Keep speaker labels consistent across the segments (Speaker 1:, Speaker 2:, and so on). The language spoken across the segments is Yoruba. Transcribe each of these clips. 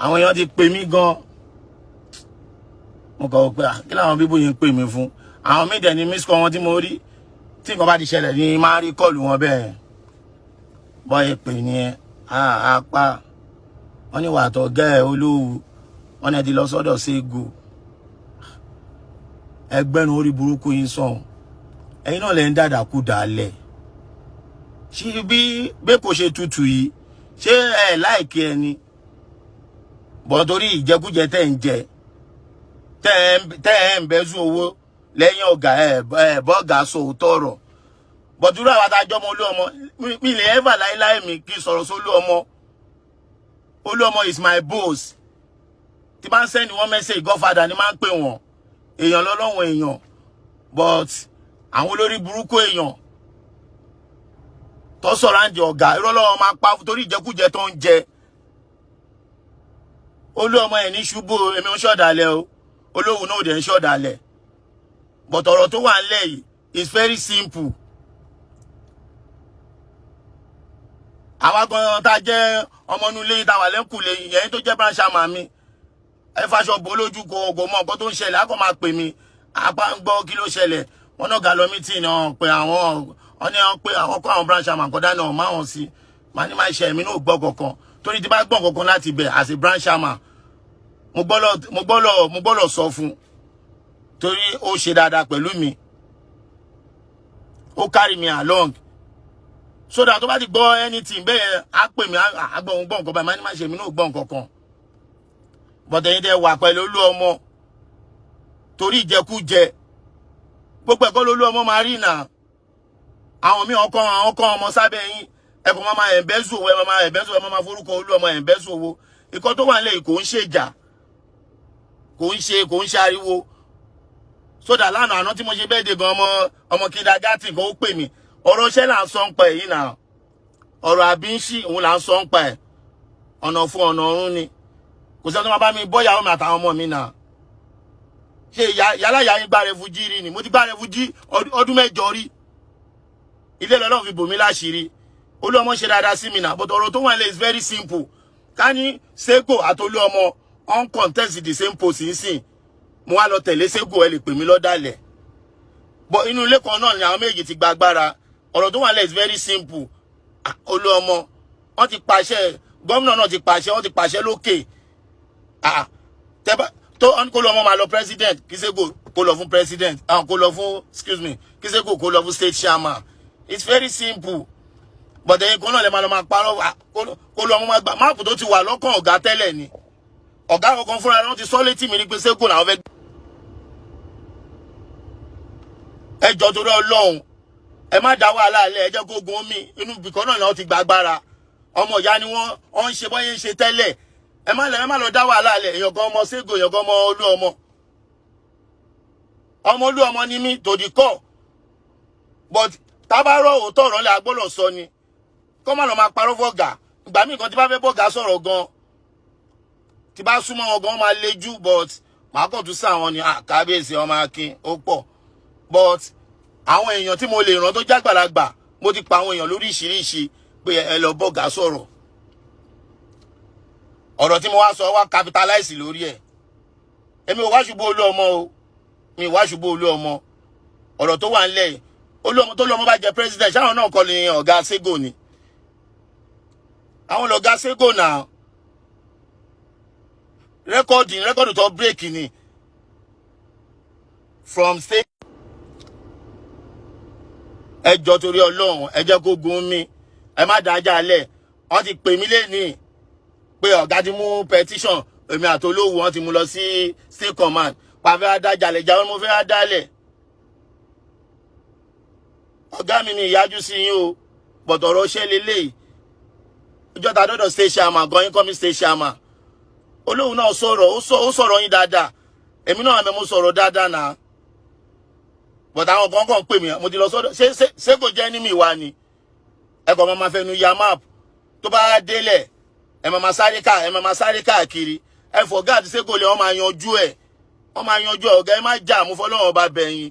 Speaker 1: Àwọn èèyàn ti pè mí gan. Mo kọ̀ pé, kí làwọn bíbó yìí ń pè mí fún? Àwọn míì dẹ̀ ní miss call wọn tí mo rí. Tí nǹkan bá ti ṣẹlẹ̀ ní máa rí call wọn bẹ́ẹ̀. Bọ́ọ̀ pè ní ẹ apá wọ́n ní wàtọ̀ gẹ́ ẹ olówó, wọ́n ní ẹ ti lọ sọ́dọ̀ Sego. Ẹgbẹ́nu orí burúkú yín sọ̀hún. Ẹ̀yin náà lẹ ń dàdà kú dàálẹ̀. Ṣé bí bẹ́ẹ̀ kò ṣe tutù yìí, ṣé ẹ láìkí ẹni bọ̀ torí ìjẹkújẹ tẹ́ ń jẹ, tẹ́ ẹ ń bẹ́sù owó lẹ́yìn ọ̀gá ẹ bọ́gà sọ òótọ́ ọ̀rọ̀ bọ̀dúrà wa tá a jọmọ olú ọmọ mi lè ever láéláé mi kí n sọ̀rọ̀ sólú ọmọ. Olú ọmọ is my boss. Tí bá ń send wọ́n message, godfather ni máa ń pè wọ́n. Èèyàn lọ́lọ́wọ̀n èèyàn, but àwọn olórí burúkú èèyàn tó sọ̀rọ̀ àǹdí ọ̀gá, irọ́ lọ́wọ́ máa pa torí ìjẹkújẹ tó ń jẹ. Olú ọmọ ẹ̀ ní ṣubú. Èmi ń ṣọ̀dàlẹ̀ o, olóhùn náà ò dẹ̀ ń ṣọ̀dàlẹ̀, but ọ̀rọ̀ tó wà ńlẹ̀ yìí is very simple. Àwa gan tá a jẹ́ ọmọ inú ilé yìí, tá a wà lẹ́kùn lé yẹn, tó jẹ́ branch chairman mi, ẹ faṣọ bò lójú, kò mọ nǹkan tó ń ṣẹlẹ̀. Á kàn máa pè mí, apá ń gbọ́ kí ló ṣẹlẹ̀. Wọn náà gà lọ meeting náà pé àwọn wọn ní wọn pé àwọn kọ́ àwọn branch chairman kan dáná máwọn sí màá ní máa ṣe. Ẹ̀mí náà gbọ́ kankan torí tí bá gbọ́ kankan láti bẹ̀ as a branch chairman, mo gbọ́dọ̀ sọ fún torí ó ṣe dáadáa pẹ̀lú mi, ó carry me along, so that tó bá ti gbọ́ anything bẹ́ẹ̀, á pè mí, àgbọ̀ òun gbọ́ nǹkan báyìí. Máa ní máa ṣe, èmi náà gbọ́ nǹkan kan. But ẹ̀yin tẹ́ wà pẹ̀lú olú ọmọ torí ìjẹkújẹ, gbogbo ẹ̀kọ́ lolú ọmọ máa rí nà. Àwọn míì ọkọ àwọn kọ́ ọmọ sábẹ́ yín, ẹ kò máa embezzle owó, ẹ máa embezzle, ẹ máa forúkọ olú ọmọ embezzle owó. Ìkọ́ tó wà nílẹ̀ yìí kò ń ṣèjà, kò ń ṣe ariwo. Sódà lánàá àná tí mo ṣe bẹ́ẹ̀ dé gan, ọmọ ọmọ kindergarten kan ó pè mí. Ọ̀rọ̀ iṣẹ́ là ń sọ ń pa èyí náà, ọ̀rọ̀ àbí ń ṣì òun là ń sọ ń pa ẹ̀. Ọ̀nà fún ọ̀nà ọ̀run ni. Kò sẹ́ni tó máa bá mi bọ́yàwó mi àtàwọn ọmọ mi náà. Ṣé yálà ìyá yín gba refugee rí ni? Mo ti gba refugee ọdún 8 rí. Ilé lọ́lọ́run fi bò mí láṣìírí. Olú ọmọ ṣe dáadáa sí mi náà, but ọ̀rọ̀ tó wà nílẹ̀ is very simple. Ká ní Sego àti olú ọmọ on contest the same post nsìn, mo wá lọ tẹ̀lé Sego, ẹ lè pè mí lọ́dàlẹ̀, but inú ilé kan náà ni àwọn méjì ti gba agbára. Ọ̀rọ̀ tó wà nílẹ̀ is very simple. Olú ọmọ, wọ́n ti pàṣẹ, gómìnà náà ti pàṣẹ, wọ́n ti pàṣẹ lókè tó kó lọ ọmọ máa lọ president, kí Sego kó lọ fún president, kó lọ fún, excuse me, kí Sego kó lọ fún state chairman. It's very simple, but ẹ̀yin kan náà lè máa lọ máa parọ́. Kó lọ ọmọ máa gbà map tó ti wà lọ́kàn ọ̀gá tẹ́lẹ̀ ni. Ọ̀gá kankan fúnra wọn ti sọ létí mi ní pé Sego làwọn fẹ́. Ẹ jọ, torí Ọlọ́run, ẹ má dá wàhálà lẹ̀. Ẹ jẹ́ kó gun omi inú ibìkan náà làwọn ti gba agbára. Ọmọ ìyá ni wọ́n, wọ́n ń ṣe bọ́yé ń ṣe tẹ́lẹ̀. Ẹ má lọ dá wàhálà lẹ̀. Èèyàn kan ọmọ Sego, èèyàn kan ọmọ olú ọmọ, ọmọ olú ọmọ ni mí to the core, but tábàárọ̀ òótọ́ ọ̀rọ̀ lẹ́ agbọ́dọ̀ sọ ni, kọ́ má lọ máa parọ́ fọ́gà. Ìgbà míì kan tí bá fẹ́ bọ́gà sọ̀rọ̀ gan, tí bá súnmọ́ wọn gan, máa lejú, but màá kàn tún sí àwọn ni kábíyèsí, ọmọ akin ó pọ̀. But àwọn èèyàn tí mo lè ràn tó jágbàlagbà, mo ti pa àwọn èèyàn lóríṣiríṣi pé ẹ lọ bọ́gà sọ̀rọ̀. Ọ̀rọ̀ tí mo wá sọ wá capitalize lórí ẹ̀. Èmi ò wá ṣubú olú ọmọ o, mi ò wá ṣubú olú ọmọ. Ọ̀rọ̀ tó wà ńlẹ̀ yìí, olú ọmọ tó lọ́mọ bá jẹ president, ṣáwọn náà kọ́ ni ọ̀gá Sego ni? Àwọn lọ̀gá Sego náà. Record tó break ni from state. Ẹ jọ, torí Ọlọ́run, ẹ jẹ́ kó gun mi, ẹ má dájà lẹ̀. Wọ́n ti pè mí lẹ́nìí pé ọ̀gá ti mú petition èmi àtolówó, wọ́n ti mú lọ sí state command pàfẹ́ adájalẹ̀. Jáwé mo fẹ́ adálẹ̀. Ọ̀gá mi mi ìyájú sí yín o, but ọ̀rọ̀ ṣẹ́ lélẹ́yìí. Ìjọba dọ́dọ̀ state chairman gan, incoming state chairman olóhùn náà sọ̀rọ̀, ó sọ̀rọ̀ yín dáadáa. Èmi náà àmì mo sọ̀rọ̀ dáadáa náà, but àwọn kan kàn pè mí. Mo ti lọ sọ́dọ̀. Ṣé kò jẹ́ ní mi wá ni? Ẹ kàn máa fẹnu ya map. Tó bá délẹ̀, ẹ máa sáré káàkiri. Ẹ fọ̀gá àti Sego lè, wọ́n máa yanjú ẹ̀, wọ́n máa yanjú ẹ̀. Ọ̀gá, ẹ má jà, mo fọlọ́run ọba bẹ̀yìn.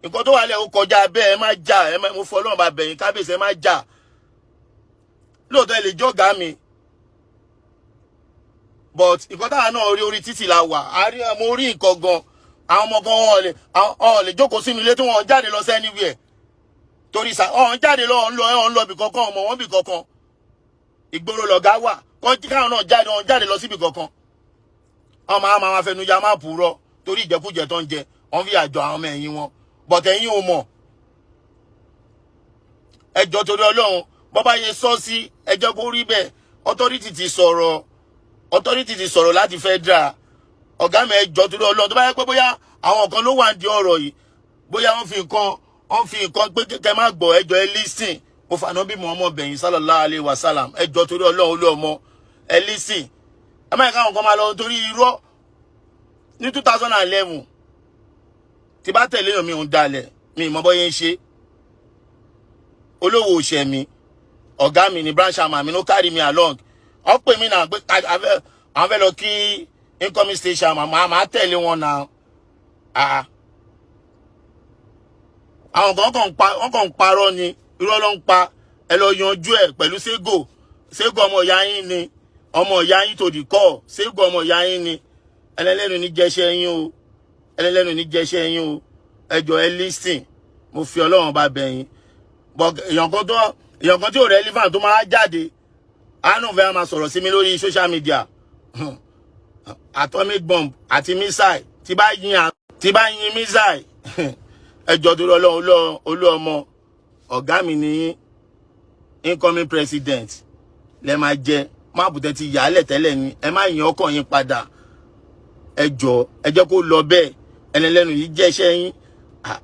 Speaker 1: Nǹkan tó wà lẹ̀ ó kọjá bẹ́ẹ̀. Ẹ má jà, ẹ mo fọlọ́run ọba bẹ̀yìn. Kábíyèsí, ẹ má jà. Lóòótọ́ ẹ lè jọ́gàá mi. But nǹkan táwa náà rí, orí títì la wà. A rí, mo rí nǹkan gan. Àwọn ọmọ gan, wọn lè jókòó sínú ilé tí wọn jáde lọ sí anywhere torí sa ọ̀hún jáde lọ, ọ̀hún lọ, ọ̀hún lọ bì kankan, ọmọ wọn bì kankan. Ìgboro lọ̀gá wà kọ́, káwọn náà jáde, ọ̀hún jáde lọ síbì kankan. Wọn máa fẹnu ya máa purọ́ torí ìjẹkújẹ tó ń jẹ. Wọn fi àjọ àwọn ọmọ ẹ̀yìn wọn, but ẹ̀yin ò mọ̀. Ẹjọ́, torí Ọlọ́run, bọ́bá yẹ sọ sí, ẹjọ́ kó rí bẹ́ẹ̀. Authority ti sọ̀rọ̀, authority ti sọ̀rọ̀ láti federal. Ọ̀gá mi, ẹjọ́, torí Ọlọ́run, tó bá yẹ pé bóyá àwọn kan ló wà ní ọ̀rọ̀ yìí, bóyá wọ́n fi nǹkan pé kẹ́ má gbọ́, ẹjọ́, ẹ listen. Mo fànà bí Muhammad bẹ̀yìn, sallallahu alayhi wa sallam. Ẹjọ́, torí Ọlọ́run, olú ọmọ, ẹ listen. Ẹ má yẹ káwọn kan máa lọ torí irọ́. Ní 2011, tí bá tẹ̀lé èèyàn, mi ò ń dalẹ̀, mi ì mọ bóyá ń ṣe. Olówó òṣè mi, ọ̀gá mi ní branch chairman mi ló carry me along. Wọ́n pè mí náà pé àwọn fẹ́ lọ kí incoming state chairman, máa tẹ̀lé wọn náà. Àwọn kan kàn ń pa, wọ́n kàn ń parọ́ ni, irọ́ ló ń pa. Ẹ lọ yanjú ẹ̀ pẹ̀lú Sego. Sego, ọmọ ìyá yín ni, ọmọ ìyá yín tó dì kọ́. Sego, ọmọ ìyá yín ni. Ẹlẹ́lẹ́nu ní jẹ́ṣẹ́ yín o, ẹlẹ́lẹ́nu ní jẹ́ṣẹ́ yín o. Ẹ jọ̀ọ́, ẹ listen. Mo fi Ọlọ́run bá bẹ̀ yín. But èèyàn kan tí ò relevant tó máa jáde, àánú fẹ́ máa sọ̀rọ̀ sí mi lórí social media. Atomic bomb àti missile, tí bá yin missile. Ẹ jọ̀ọ́, torí Ọlọ́run, olú ọmọ, ọ̀gá mi ní incoming president lẹ máa jẹ. Map tẹ ti yàálẹ̀ tẹ́lẹ̀ ni, ẹ má yìn ọkàn yín padà. Ẹ jọ̀ọ́, ẹ jẹ́ kó lọ bẹ́ẹ̀. Ẹlẹ́lẹ́nu yìí jẹ́ iṣẹ́ yín.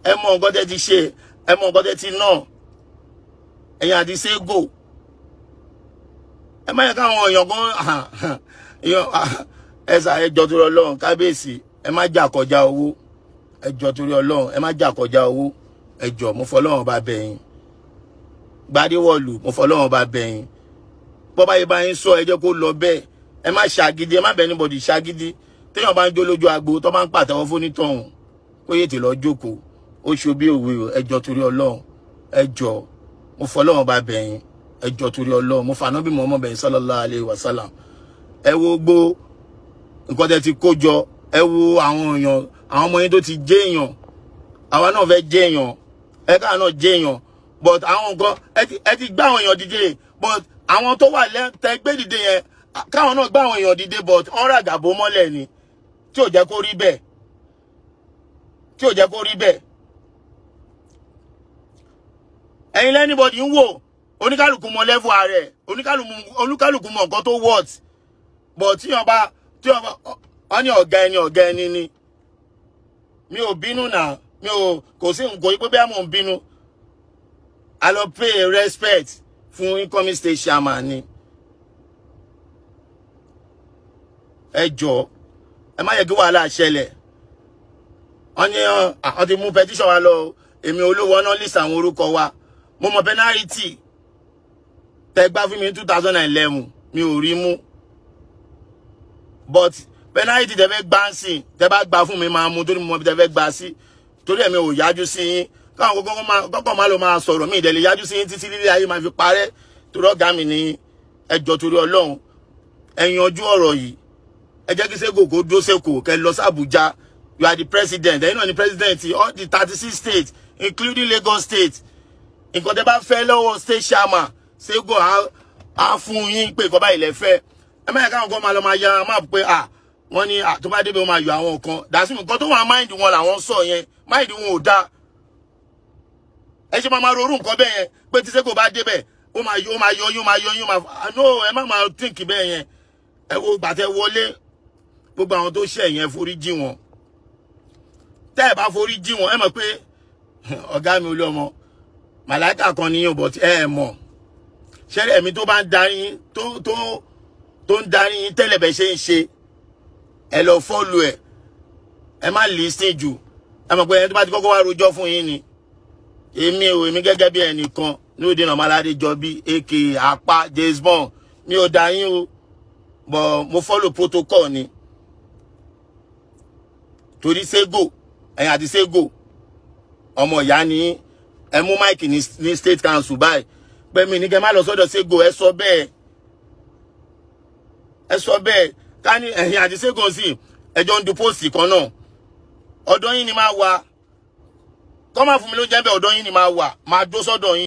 Speaker 1: Ẹ mọ nǹkan tẹ́ ti ṣe, ẹ mọ nǹkan tẹ́ ti ná, ẹ̀yin àti Sego. Ẹ má yẹ káwọn èèyàn kan ẹ sà. Ẹ jọ̀ọ́, torí Ọlọ́run, kábíyèsí, ẹ má jà kọjá owó. Ẹ jọ̀ọ́, torí Ọlọ́run, ẹ má jà kọjá owó. Ẹ jọ̀ọ́, mo fọlọ́run bá bẹ̀ yín. Gbadéwọ̀lù, mo fọlọ́run bá bẹ̀ yín. Bọ́bá yìí bá yín sọ, ẹ jẹ́ kó lọ bẹ́ẹ̀. Ẹ má ṣàgídí, ẹ má bẹ̀ anybody ṣàgídí. Téèyàn bá ń jó lójú agbo, tó bá ń pàtẹ́wọ́ fónítọ̀hún, kó yètè lọ jókòó. Ó ṣe bí òwe o. Ẹ jọ̀ọ́, torí Ọlọ́run, ẹ jọ̀ọ́, mo fọlọ́run bá bẹ̀ yín. Ẹ jọ̀ọ́, torí Ọlọ́run, mo fànà bí Muhammad bẹ̀ yín, sallallahu alaihi wasallam. Ẹ wo gbó nǹkan tẹ́ ti kó jọ. Ẹ wo àwọn èèyàn, àwọn ọmọ yín tó ti jẹ́ èèyàn. Àwa náà fẹ́ jẹ́ èèyàn, ẹ káà náà jẹ́ èèyàn. But àwọn nǹkan ẹ ti gbá àwọn èèyàn dìde, but àwọn tó wà tẹ gbé dìde yẹn, káwọn náà gbá àwọn èèyàn dìde, but wọ́n ràgàbó mọ́lẹ̀ ni tí ò jẹ́ kó rí bẹ́ẹ̀, tí ò jẹ́ kó rí bẹ́ẹ̀. Ẹ̀yin l' anybody ń wò. Oníkálukú mọ level ààrẹ, oníkálukú mọ nǹkan tó worth. But tí wọ́n bá wọ́n ní ọ̀gá ẹni, ọ̀gá ẹni ni. Mi ò bínú náà, mi ò kò sí nǹkan yí pé bí mò ń bínú. A lọ pay respect fún incoming state chairman ni. Ẹ jọ̀ọ́, ẹ má yẹ kí wàhálà ṣẹlẹ̀. Wọ́n ní àwọn ti mú petition wa lọ. Èmi olówó ọ̀nà list àwọn orúkọ wa. Mo mọ penalty tẹ gbá fún mi ní 2011, mi ò rí mú. But penalty tẹ fẹ́ gbá ń sìn, tẹ bá gbá fún mi, máa mú, torí mo mọ bí tẹ fẹ́ gbá sí. Torí ẹ̀mi ò yájú sí yín, káwọn kọ́kọ́ máa lọ máa sọ̀rọ̀. Mi ìdẹ̀lẹ̀ yájú sí yín títí lílé ayé máa fi parẹ́, torí ọ̀gá mi ní. Ẹ jọ̀ọ́, torí Ọlọ́run, ẹ yanjú ọ̀rọ̀ yìí. Ẹ jẹ́ kí Sego kó dúró sẹ́kọ̀ọ́, kẹ́ lọ sí Àbújá. You are the president. Ẹ̀yin náà ni president all the 36 states, including Lagos State. Nǹkan tẹ́ bá fẹ́ lọ́wọ́ state chairman, Sego á fún yín pé nǹkan báyìí lẹ fẹ́. Ẹ má yẹ káwọn kan máa lọ máa yára máa pé à wọ́n ní tó bá débẹ̀, ó máa yọ àwọn kan dàsí. Nǹkan tó wà mind wọn làwọn sọ yẹn, mind wọn ò dáa. Ẹ ṣe máa máa ronú nǹkan bẹ́ẹ̀ yẹn pé tí Sego bá débẹ̀, ó máa yọ yín, ó máa yọ yín, ó máa no. Ẹ má máa think bẹ́ẹ̀ yẹn. Ẹ wo gbàtẹ́ wọlé, gbogbo àwọn tó ṣẹ̀ yẹn, forí jì wọ́n. Tẹ́ ẹ bá forí jì wọ́n, ẹ mọ̀ pé ọ̀gá mi, olú ọmọ, màláìkà kan níyàn, but ẹ mọ̀ ṣẹ́rẹ́ ẹ̀mí tó bá ń darí yín, tó ń darí yín tẹ́lẹ̀ bẹ́ẹ̀ ṣe ń ṣe, ẹ lọ follow ẹ̀. Ẹ má listen jù. Ẹ mọ̀ pé ẹni tó bá ti kọ́kọ́ wá rojọ́ fún yín ni èmi ò. Èmi gẹ́gẹ́ bí ẹnìkan ní òde náà, Malade Jọbí aka Apá James Bond, mi ò dá yín o, but mo follow protocol ni, torí Sego, ẹ̀yin àti Sego, ọmọ ìyá ni. Ẹ mú mic ní state council báyìí pé mi ní kẹ́ má lọ sọ́dọ̀ Sego. Ẹ sọ bẹ́ẹ̀, ẹ sọ bẹ́ẹ̀. Ká ní ẹ̀yìn àti Ṣẹ́gun sí ẹjọ́ ń du post kan náà, ọ̀dọ̀ yín ni máa wà. Kọ́ máa fún mi ló jẹ́ bẹ́ẹ̀, ọ̀dọ̀ yín ni máa wà, máa dó sọ́dọ̀ yín.